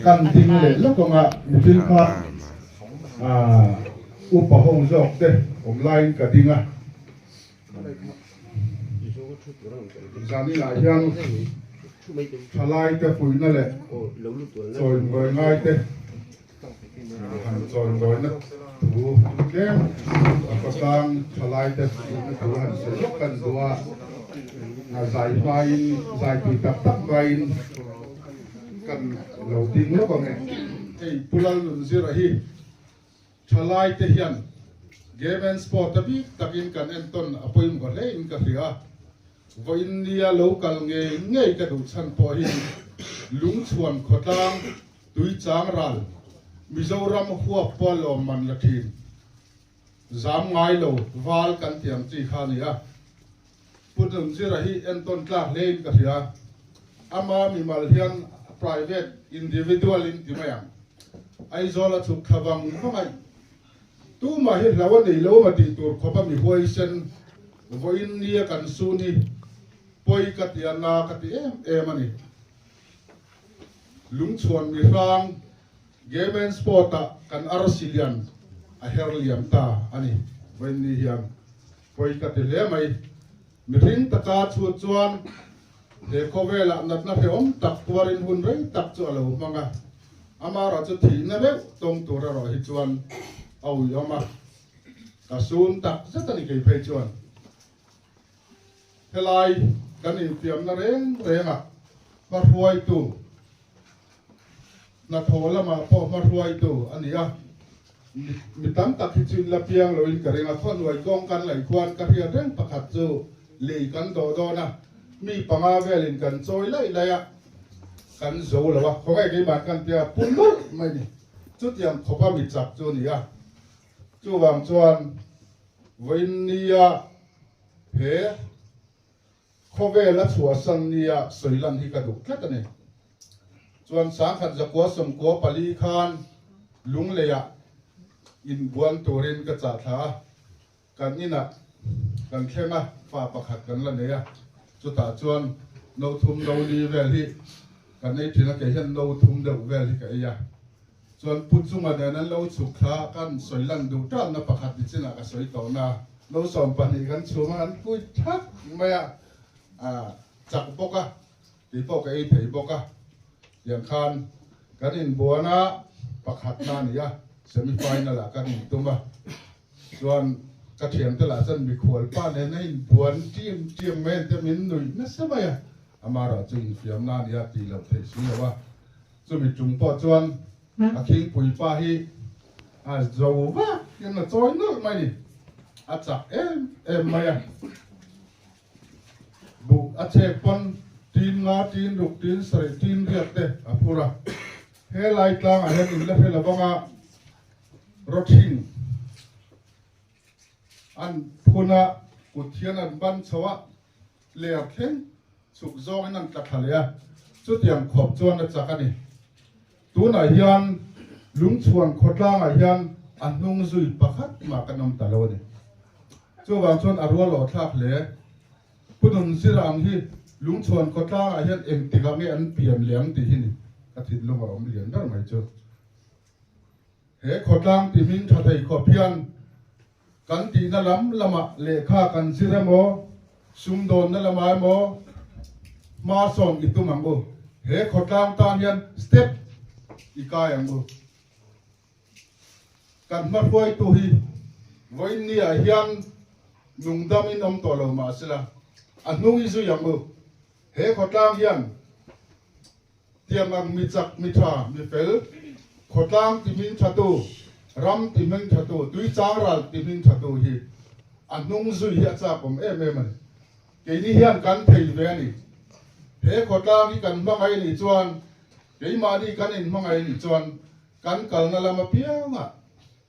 Kan ding leh lawk anga mitin kha upa ho zawk te awm laiin ka ding a. Zaninah hian thalai te puihna leh chawimawi ngai te han chawimawina thu tlem a khawtlang thalai te puihna thu han sawi lawk kan duh a, zai hmain zai tui tak tak hmain kan lo ding lawk ang e. Hei Pu Lalnunzira hi Thalai te hian game and sport a bik takin kan entawn a pawimawh hle in ka hria. Vawiin nia lo kal ngei ngei ka duh chhan pawh hi Lungchhuan khawtlang tui chang ral Mizoram huap pawh lawm man la thin. Zam ngai lo val kan ti ang chi kha a ni a. Pu Nunzira hi entawn tlak hle in ka hria. Ama mimal hian. private individual in ti mai ang. Aizawl a chhuk thla vang vang a, tumah hi hlau a nei lo a tih tur khawp a mi huaisen vawiin nia kan sun hi pawi ka ti a, na ka ti em em a ni. Lungchhuan mi hrang Game and Sport ah kan arsi lian a her liam ta a ni. Vawiin ni hian pawi ka ti hle mai. Mihring taka chhut chuan he khawvelah natna hrehawm tak tuarin hun rei tak chu a lo hmang a, amaherawh chu thihna meuh tawng tur erawh hi chuan a uiawm a, ka sun tak zet a ni kei phei chuan. Helai kan infiamna reng rengah hmahruaitu, hnathawh lamah pawh hmahruaitu a ni a, mi tam tak hi chu in la piang loin ka ring a, khawhnuai kawng kan laih khuan ka hriat reng pakhat chu lei kan dawh dawn a, mi panga velin kan chawi laih laih a, kan zo lo a, khawngaih keimah kan tia pu nawlh mai ni, chutiang khawpa mi chak chu a ni a, chuvang chuan vawiin nia he Khawvel a chhuahsan nia sawi lan hi ka duh tlat a ni. Chuan sangkhat zakua sawmkua pali khan Lungleiah inbuan turin ka chah thla a, kan inah kan thleng a, fa pakhat kan la nei a, chutah chuan no thum no li vel hi kan ei thin a, kei hian no thum deuh vel hi ka ei a. Chuan Pu Chunga nen an lo chhuk thla a, kan sawi lan duh talna pakhat ni chinah ka sawi tawh na. No 12 kan chhung a, an pui thak mai a, a chak bawk a, tih pawh ka ei thei bawk a. Tiang khan kan inbuan a, pakhatna a ni a, semi final ah kan intum a. Chuan ka thiante lah chuan mikhual pa nen a inbuan ṭim ṭim mai an tia min nuih nasa mai a, amaherawh chu infiamna a ni a tih loh theih si lo a. Chumi tum pawh chuan a khingpui pa hi a zo vak in a chawi nawlh mai ni. A chak em em mai a. Buh a chek pawn tin nga, tin ruk, tin sarih, tin riat te a phur a. He lai tlangah hian in la hre lo vang a, rawthing an phun a, kut hian an ban chho a, ler thleng chhuk zawngin an tla thla leh a, chutiang khawp chuan a chak a ni. Tunah hian Lungchhuan khawtlangah hian a hnung zui pakhat mah kan awm ta lo a ni. Chuvang chuan a rual aw thlak hle. Pu Nunzira ang hi Lungchhuan khawtlangah hian engtikah nge an pian leh ang tih hi ni ka thinlung a awm lian ber mai chu. He khawtlang ti hming tha thei khawp hian Kan tihna lam lamah lehkha kan zir emaw, sumdawnna lamah emaw hma sawn i tum ang u. He khawtlang tan hian step i kai ang u. Kan hmahruaitu hi vawiin niah hian nungdamin awm tawh lo mah sela, a hnung i zui ang u. He khawtlang hian Tiang ang mi chak, mi tha, mi fel, khawtlang ti hming thatu, ram ti hming thatu, tui chang ral ti hming thatu hi a hnung zui hi a chak awm em em a ni. Keini hian kan thei ve a ni. He khawtlang hi kan hmangaih a nih chuan, keimahni kan inhmangaih a nih chuan kan kalna lam apiangah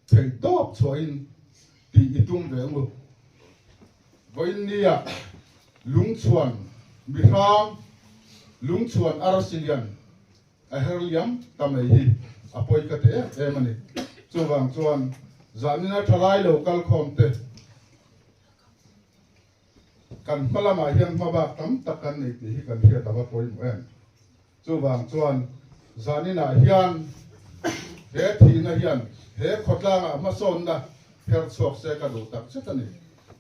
theih tawp chhuahin tih i tum ve ang u. Vawiin nia lungchhuan mihrang, lungchhuan arsi lian a her liam ta mai hi a pawi ka ti em em a ni. Chuvang chuan zahnina thalai lo kal khawm te kan hma lamah hian hma bak tam tak kan nei tih hi kan hriat a va pawimawh em. Chuvang chuan zaninah hian he thihna hian he khawtlangah hmasawnna pher chhuak se ka duh tak zet a ni.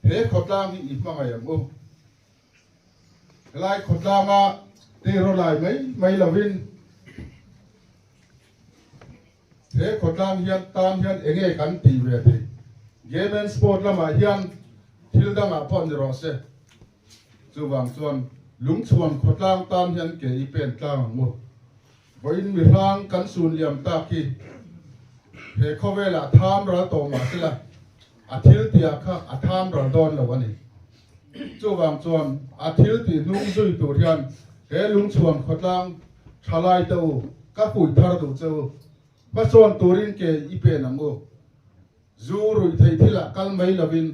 He khawtlang hi i hmangaih ang u. Helai khawtlanga tiraw lai mai mai lovin he khawtlang hian tan hian enge kan tih ve theih? Game and Sport lamah hian thil dangah pawh ni rawh se. Chuvang chuan Lungchhuan khawtlang tan hian ke i pen tlang ang u. Vawiin mihrang kan sun liam tak hi he khawvelah tham ral tawh mah sela a thil tihah kha a tham ral dawn lo a ni. Chuvang chuan a thil tih hnung zui tur hian he Lungchhuan khawtlang thalai te u ka fuih thar duh che u. Hmasawn turin ke i pen ang u. Zu ruih theih thilah kal mai lovin.